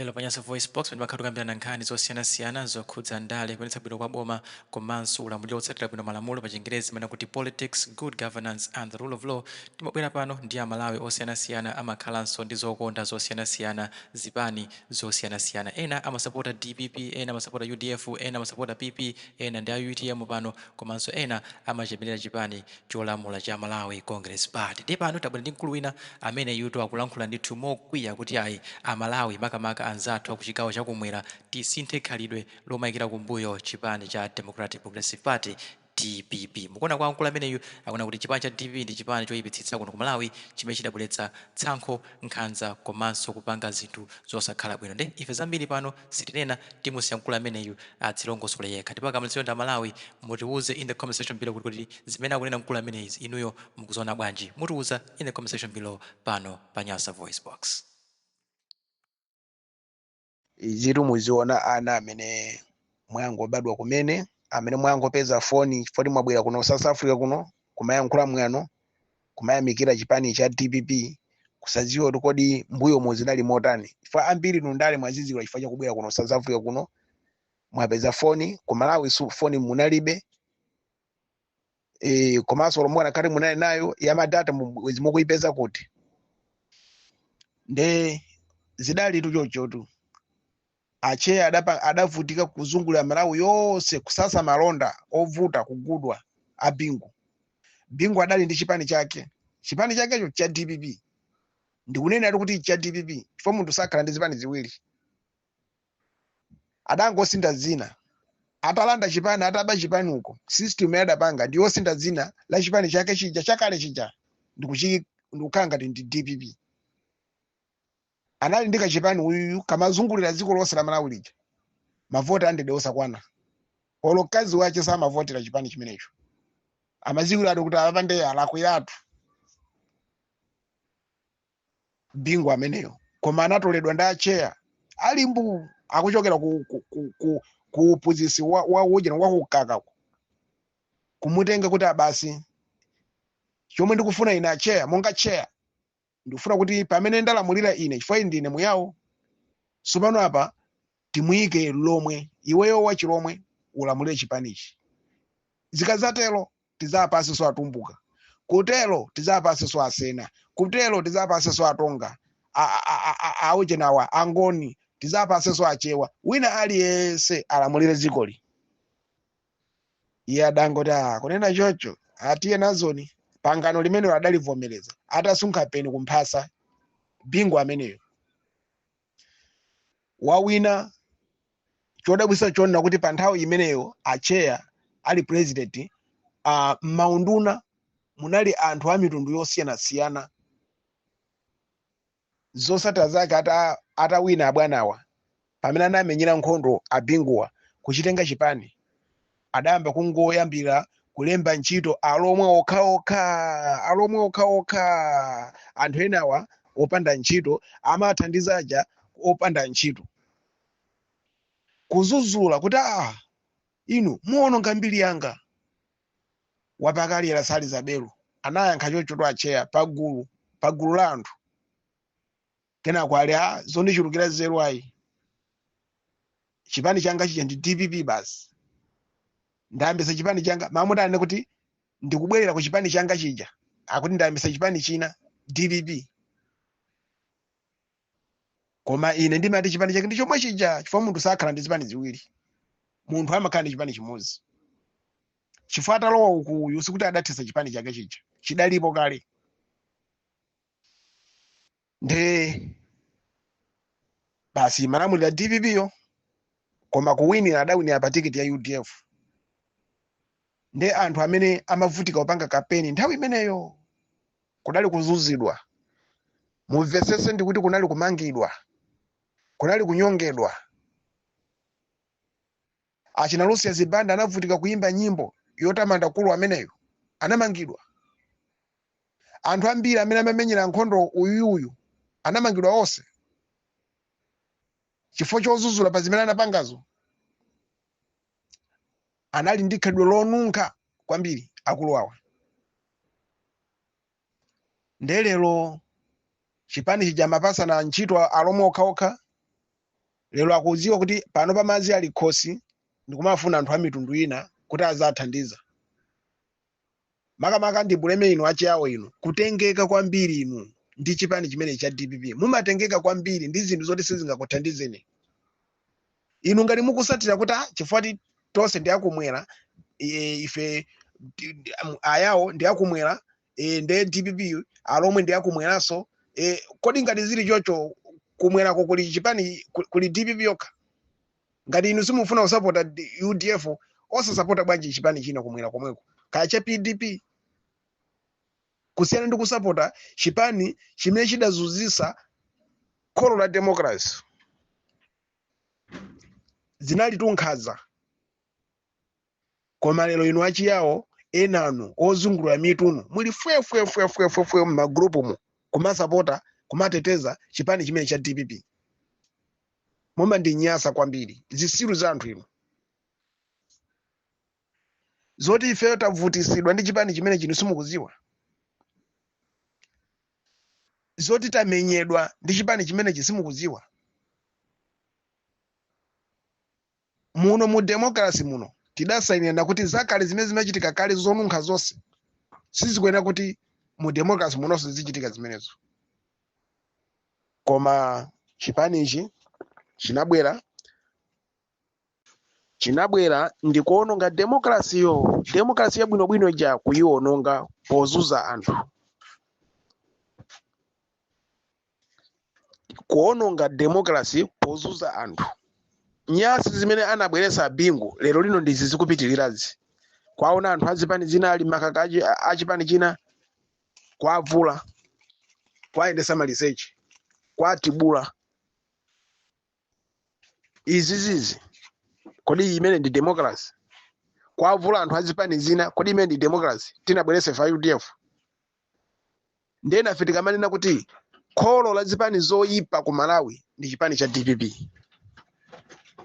Lero pa Nyasa VoiceBox pamene timakhala tikukambirana nkhani zosiyanasiyana zokhudza ndale, kuyendetsa bwino kwa boma komanso ulamuliro wotsatira bwino malamulo, pa Chingerezi amanena kuti politics, good governance and the rule of law, timabwera pano ndi Amalawi osiyanasiyana amakhalanso ndi zokonda zosiyanasiyana, zipani zosiyanasiyana. Ena amasapota dpp, ena amasapota udf, ena amasapota pp, ena ndi a utm pano, komanso ena amachemerera chipani cholamula cha Malawi Congress Party. Ndiye pano tabwera ndi mkulu wina ameneyutu akulankhula ndithu mokwiya kuti ayi, a Malawi, makamaka anzathu akuchigawo chakumwera, tisinthe khalidwe lomaikira kumbuyo chipani cha Democratic Progressive Party, dpp. Mukuona kwa mkulu ameneyu, akuona kuti chipani cha dpp ndi chipani choyipitsitsa kuno ku Malawi chimene chidabweretsa tsankho, nkhanza komanso kupanga zinthu zosakhala bwino. Nde ife zambiri pano sitinena, timusiya mkulu ameneyu adzilongosole yekha. Ndipo akamalizira, ndi Amalawi mutiuze in the comment section below kuti zimene akunena mkulu ameneyizi inuyo mukuziona bwanji? Mutiuza in the comment section below pano pa Nyasa Voice Box. Izitu muziona ana amene mwangobadwa kumene, amene mwangopeza foni chifukwa mwabwera kuno South Africa kuno, kumayankhula mwano, kumayamikira chipani cha DPP, kusadziwa kuti kodi mbuyo zinali motani, chifukwa ambiri ndale mwazidziwa chifukwa chakubwera kuno South Africa kuno. Mwapeza foni, ku Malawi foni munalibe. Komanso lomwe kati munali nayo ya ma data, bwezi mukuyipeza kuti? Nde zidali tuchochotu. Acheya adavutika kuzungulira Malawi yonse kusasa malonda ovuta kugudwa a Bingu. Bingu adali ndi chipani chake, chipani chakecho cha DPP. Ndikunena ati kuti cha DPP chifukwa munthu sakhala ndi zipani ziwiri, adangosinda dzina atalanda chipani, ataba chipani uko. System adapanga ndiyosinda dzina la chipani chake chija chakale chija ndikukhala ngati ndi DPP. Anali ndi kachipani uyuyu kamazungulira dziko lonse la Malawi lija, mavoti andede osakwana. Olo mkazi wache samavotera chipani chimenecho, amaziwiratu kuti apapande alakwiratu Bingu ameneyo. Koma anatoledwa ndi acheya ali mbu akuchokera ku uphunzitsi wa ujena wakukakako, kumutenga kuti abasi, chomwe ndikufuna ine acheya, monga cheya, ndikufuna kuti pamene ndalamulira ine, chifukwa ine ndine muyawo, tsopano apa timuyike lomwe, iweyo wachilomwe ulamulire chipanichi. Zikazatero tizapasenso Atumbuka, kutero tizapasenso Asena, kutero tizapasenso Atonga, aujenawa Angoni, tizapasenso Achewa, wina aliyense alamulire dzikoli. Iye adangoti, "Ah, kunena chocho, atiye nazoni." Pangano limene adalivomereza atasunkha peni kumphasa Bingu ameneyo wawina. Chodabwitsa chonena kuti pa nthawi imeneyo acheya ali president, m'maunduna munali anthu a mitundu yosiyanasiyana. Zotsatira zake, atawina abwanawa, pamene anamenyera nkhondo abinguwa kuchitenga chipani, adayamba kungoyambira kulemba ntchito alomwe okhaokha, alomwe okhaokha. Anthu enawa opanda ntchito amathandiza aja opanda ntchito, kuzuzula kuti, "Ah, inu muononga mbiri yanga." Wapakalira sali zabelu anayankha chocho acheya pagulu la anthu. Kenako ali, "A, zondichulukira zeru ayi, chipani changa chija ndi DPP basi, ndayambisa chipani changa." Mamuti anene kuti ndikubwerera ku chipani changa chija, akuti ndayambisa chipani china, DPP. Koma ine ndimati chipani chake ndi chomwe chija, chifukwa munthu sakhala ndi zipani ziwiri, munthu amakhala ndi chipani chimodzi. Chifukwa atalowa uku uyu, sikuti adathesa chipani chake chija, chidalipo kale. Nde basi, malamulira DPP yo, koma kuwinira adawinira pa tikiti ya UDF. Nde anthu amene amavutika kupanga kapeni nthawi imeneyo, kunali kuzunzidwa, mumvetsetse, ndikuti kunali kumangidwa, kunali kunyongedwa. Achina Lucius Banda anavutika kuimba nyimbo yotamanda kulu ameneyo, anamangidwa. Anthu ambiri amene amamenyera nkhondo uyuyu anamangidwa onse chifukwa chozuzula pa zimene anapangazo. Anali ndi khalidwe lonunkha kwambiri akulu awa. Ndelero chipani chija amapasana ntchito alomwe okhaokha. Lero akudziwa kuti pano pamadzi ali khosi, ndikumafuna anthu a mitundu ina kuti azathandiza. Makamaka ndi buleme inu achiyawo inu, kutengeka kwambiri inu ndi chipani chimene cha DPP. Mumatengeka kwambiri ndi zinthu zoti sizingakuthandizeni. Inu ngati mukusatira kuti chifukwa tonse ndi akumwera, ife ayawo ndi akumwera, nde DPP alomwe ndi akumweranso, kodi ngati zili chocho kumwerako kuli chipani kuli DPP yokha? Ngati inu simufuna kusapota UDF, osasapota bwanji chipani china kumwera komweko, kaya cha PDP, kusiyana ndi kusapota chipani chimene chidazunzitsa kholo la democracy? Zinali tunkhaza. Koma lero inu achiyawo enanu ozungulira mitunu muli fwefwefwefwefwe m'magrupu mu kumasapota, kumateteza chipani chimene cha DPP. Mumandinyasa kwambiri, zisilu za anthu inu. Zoti ifeyo tavutisidwa ndi chipani chimene chino simukuziwa, zoti tamenyedwa ndi chipani chimenechi simukuziwa. Muno mu democracy muno tidasayinirana kuti zakale zimene zimachitika kale zonunkha zonse sizikuyenera kuti mu democracy munonso zichitika zimenezo. Koma chipanichi chinabwera ndi kuononga democracy yo, democracy yabwinobwino ija kuyiwononga pozuza anthu, kuononga democracy pozuza anthu. Nyasi zimene anabweretsa Bingu lero lino ndizi zikupitirirazi. Kwaona anthu azipani zina ali makaka achipani china, kwavula, kwayendesa maliseche, kwatibula. Izi zizi, kodi imene ndi democracy? Kwavula anthu azipani zina, kodi imene ndi democracy tinabweresa fa UDF? Ndena ife tikamanena kuti kholo la zipani zoyipa ku Malawi ndi chipani cha DPP,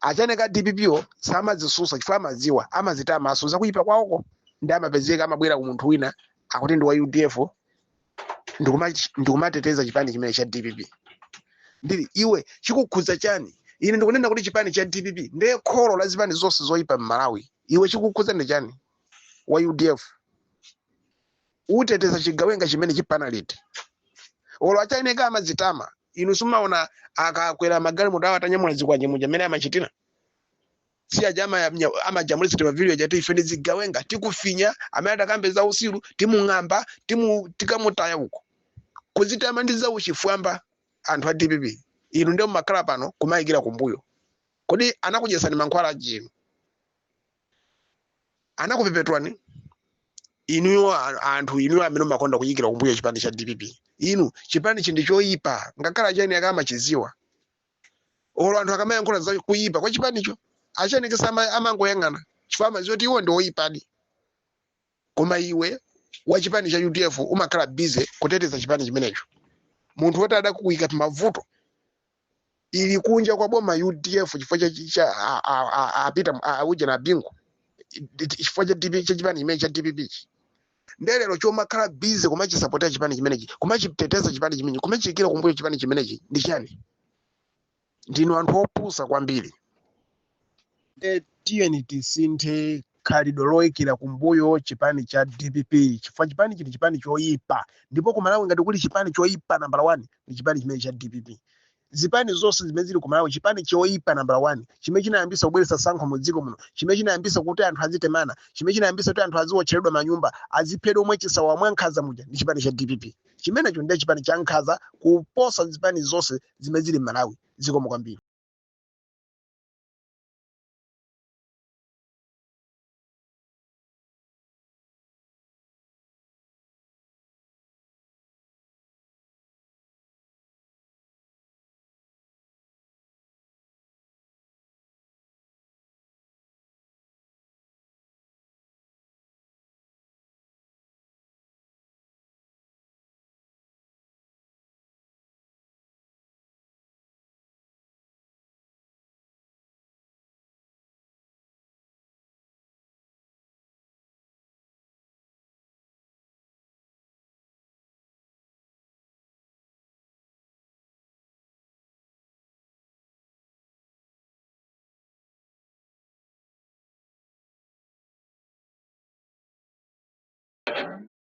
achaneka DPP wo samadzisusa chifukwa amadziwa, amazitama maso zakuyipa kwawoko, ndi amapezeka amabwera ku munthu wina akuti ndi wa UDF ndikumateteza chipani chimene cha DPP. Ndili iwe chikukhudza chani? Ine ndikunena kuti chipani cha DPP ndiye kholo la zipani zonse zoyipa m'Malawi. Iwe chikukhudza ndi chani wa UDF? Uteteza chigawenga chimene chipana liti? Olo achaineka amadzitama. Inu simumaona akakwera magalimoto awo atanyamula zikwanje muja amene amachitira? Si aja amajambulitsa timavidiyo aja, ife ndi zigawenga, tikufinya amene atakambe za usiru, timung'amba, tikamutaya uko. Kuzitama ndi za uchifwamba anthu a DPP. Inu ndiye mumakhala pano kumayikira kumbuyo. Kodi anakudyesani mankhwala aji inu? Anakupepetwani inuyo anthu inuyo amene mumakonda kuyikira kumbuyo chipani cha DPP? Inu chipani chi ndi choyipa, ngakhale achani akamachiziwa. Olo anthu akamayankhula za kuyipa kwa chipanicho, achani kisa amangoyang'ana chifukwa amadziwa kuti iwo ndi oyipadi. Koma iwe wa chipani cha UDF umakhala busy kuteteza chipani chimenecho, munthu woti adakuyika mavuto ili kunja kwa boma UDF chifukwa cha apita uja na Bingu, chifukwa cha DP, cha chipani chimene cha DPP. Ndelero chomakhala busy kumachisapotera chipani chimenechi, kumachiteteza chipani chimenechi, kumachiyikira kumbuyo chipani chimenechi ndi chani? Ndinu anthu opusa kwambiri. Tiyeni tisinthe khalidwe loyikira kumbuyo chipani cha DPP, chifukwa chipani chili chipani choyipa. Ndipo ku Malawi ngati kuli chipani choyipa nambala 1 ndi chipani chimene cha DPP. Zipani zonse zimene zili ku Malawi, chipani choyipa nambala 1, chimene chinayambisa kubweretsa sankho mu dziko muno, chimene chinayambisa kuti anthu azitemana, chimene chinayambisa kuti anthu aziwotcheredwa manyumba, aziphedwa omwe chisawa mwa nkhanza muja, ndi chipani cha DPP. Chimenecho ndiye chipani cha nkhanza kuposa zipani zonse zimene zili m'Malawi. Zikomo kwambiri.